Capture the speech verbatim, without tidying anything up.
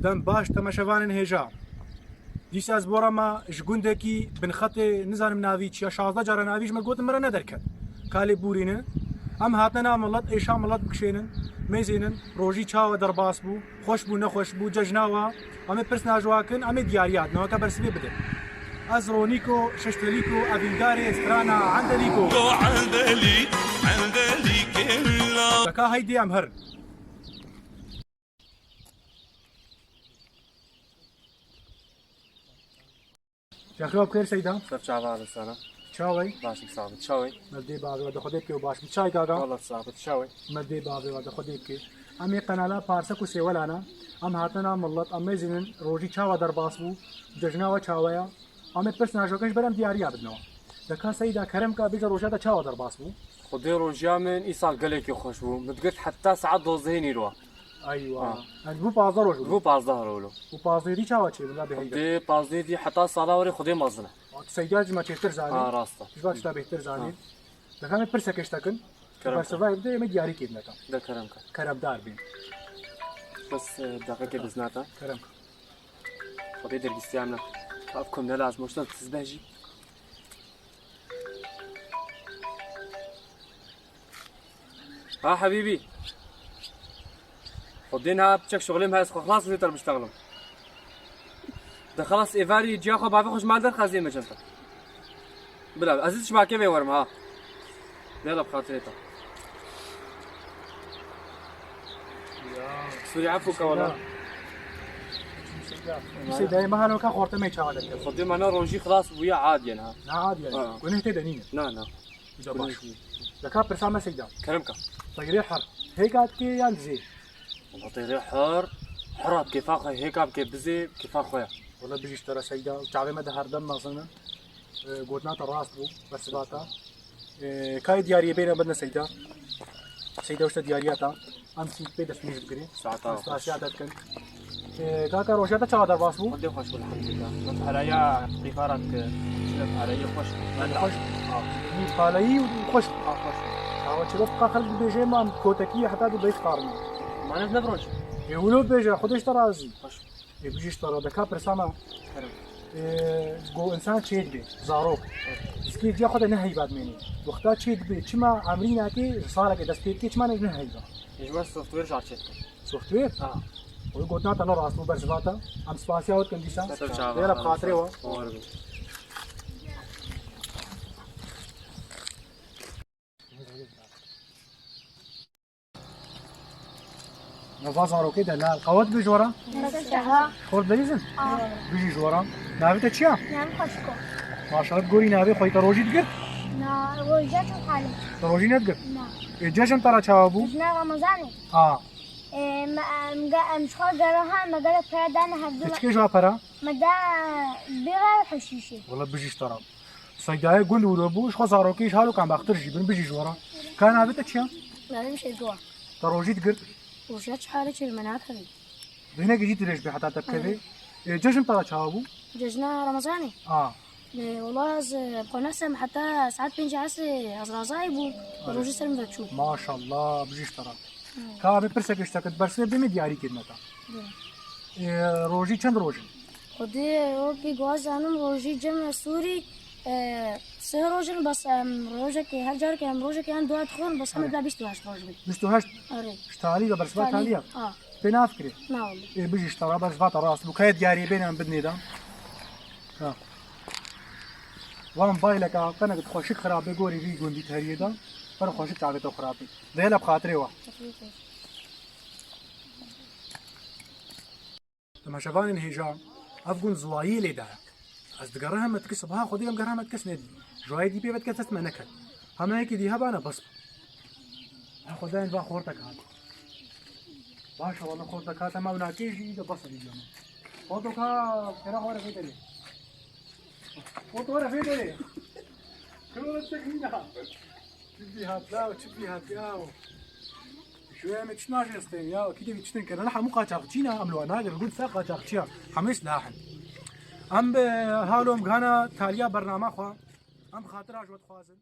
Dem baş temaşevanên hêja. Dîsa ez bora me ji gundekî Binxetê, nizanim navî çi ye, şazdeh cara navî ji me gotin, me re nederket. Ka lê bûrînin. Em hatine na milet, êşa milet bikişênin, mêzênin, rojî çawa derbas bû, xweş bû, nexweş bû, cejna wa. Em ê pirs najoa kin, em ê diyariya dineweke bersivê bidin. Ez Ronîko Şeştelîko, evîndarê strana Endelîko. Endelî, Endelî kella. Deka heydê em herin. Çaxê we bi xêr Seyda. Ser çava li sana. Çawey? Başik sabit. Çawey? Merdê bavê we de Xwedê bike û baş bî. Çay gaga? Wala sabit. Çawey? Merdê bavê we de Xwedê bike. Em ê qenala Parsek û Sêwelana. Em hatine na milet. Em mêzînin rojî çawa derbas bû. Cejna we çawa ye? Em ê pirs najokin ji ber em diyariya bidinەوە. Deka Seyda kerem ka bêje roja te çawa derbas bû? Xwedê rojiya min îsal gelekî xweş bû. Min digirt heta saet dozdehê nîroa. Eywa. Ha. Yani bu pazdeh roj bû. Bu pazdeh roj bû. Bu pazdeh dî çawa çê bû, la biheyde. Xwedê pazdeh dî heta sala werê Xwedê mezin e. Seyda ji me çêtir zanî. Ha, rast e. Ji me tişta bêhtir zanî. Ha. Deka me pirsek eştekin. Kerem. Bersivayê bide, em ê diyarî kê bine tam. De kerem ka. Keremdar bîn. Bes, e, deqeke biznata. Kerem ka. Xwedê dergîstiya min e. Ev kom ne lazim, hoştan tizbeh jî. Ha hebîbî. Xwedê niha piçek şixulê min heye, ez xwe xilas zêdetir biştexlim. De xelas êvarî ciya xwe bavê xwe ji mal derxazê me çenta. Bila, ez ê çimakê vê werim ha. Bela bi xatirê te. Sûrî efû ke wala. Seyda. Seyda, me halo ka xortemê çawa deke. Xwedê me ne rojî xilas bûye adiyen ha. Na adiyen. Ha. Guneh tê de nîne. Na, na. Ca baş. Deka pirsa me Seyda. Kerem ka. Teyrê her. Hêka dikê yan dizê? Wala teyrê her. Hera kêfa xwe, hêka bike bizê, kêfa xwe ya. Wala bijî ji te re Seyda. Çavê me de herdem mezin in. E, gotina te rast bû. Bersivata. E, kayê diyariyê bêne bidne Seyda. Seyda işte diyariya ta. Em sî pê destnîş bigirin. Saeta xweş. Stasiya te dikin. E, kaka roja te çawa derbas bû? Xwedê xweş bû, elhamdulillah. Me peraya qîfara dike. Şile perayê xweş. Xwedê xweş. Ha. Nî palayî û xweş. Ha, xweş. Çawa çilo fika xelk dibêje, man kotekî heta du beyt qarna. Manet ne roj. E, wilo bêje, Xwedê ji te razî. Xweş. Ê, bijî ji te re, deka pirsa me. Kerem. Ê, go insan çê dibe, zarok. Kerem. Zikê ciya xwe de ne heyva dimêne. Wexta çê dibe, çima emrînakê ji salekê dest pê dike, çima ne, ne heyva? Ji ber software jar çê dikin. Software? Ha. Oy gotina te ne rast bû, bersiva te. Em spasiya we dikin dîsa. Ser çava. Bêra bi xatirê we. War be. Ya va zarokê delal. Qewet bi jora? Nasıl çaha? Xort dilîzin? Aa. Bijî jora. Navê te çi ya? Navê Xweşko. Maşallah, gorî navê xwe te rojî digir? Na, rojî tu hale. Te rojî nedigir? Na. E, cejn te ra çawa bû? Cejna Ramazanê. Ha. E, em, em, em ji xwe gera ha, me gera pera dane hevdu. Te çi kê ji pera? Me da bira û heşîşê. Wala bijî ji te re. Seydayê gund wilo bû, ji xwe zarokê ji halo kambaxtir jî bin, bijî ji we re. Ka navê te çi ye? Navê min Şevdoa. Te rojî digir? Roja çi hale çêr me nakevin. Dînekî jî dirêj bê heta te bikevê. Ê, cejn te re çawa bû? Cejna Ramazanê? A. Ê, wela ez, e, xwe nesem heta saet pêncî esrê ez razayî bû. Rojî ser min ve çû. Maşallah, bijî ji te re. Ka em ê pirsek ji te kir, bersivê bidê me diyarî kê me ta. Ê, rojî çend roj in? Xwedê, wekî guha zanim rojî cem e Sûrî, e, sih roj in, bes em rojekê, her carekê em rojekê yan dua dixwin, bes heme bila bîst û heşt roj bin. Bîst û heşt? Erê. Ji talî ve bersiva talî ya? A. Pê nav kirê? Na wele. Ê, bijî ji te re, bersiva te rast bû. Kayê diyariyê bêne em bidinê de. Ha. Wan bayleka qenek xweşik xirabê gorî vî gundî teriyê de. Her xweşik çavê te xirabê. Dêle bi xatirê we. Temaşevanên hêja, ev gund ziwayî lê daye. Ez digerim heme tikî sibaha xwedî em ger heme kes nedî. Ji wayê dî pê ve kes dest me neket. Heme yekê dî hebane bes bû. Ha xwedayên va xortek hat. Baş e wele xortek hat, hema winakê jî de bes e vîdyo me. Xorto ka kera xwe re vê derê. Xorto re vê derê. Kero re tek nîna. Çi bî hat ya, çi bî hat ya. Şoya me çi naşestin ya, kî de çi tin kirina, hemû qaçaxçî ne, em li wan nagirin, gund ser qaçaxçiya, hemû silah in. Em bi halo em gihana taliya bernama xwe, em bi xatira ji we dixwazin.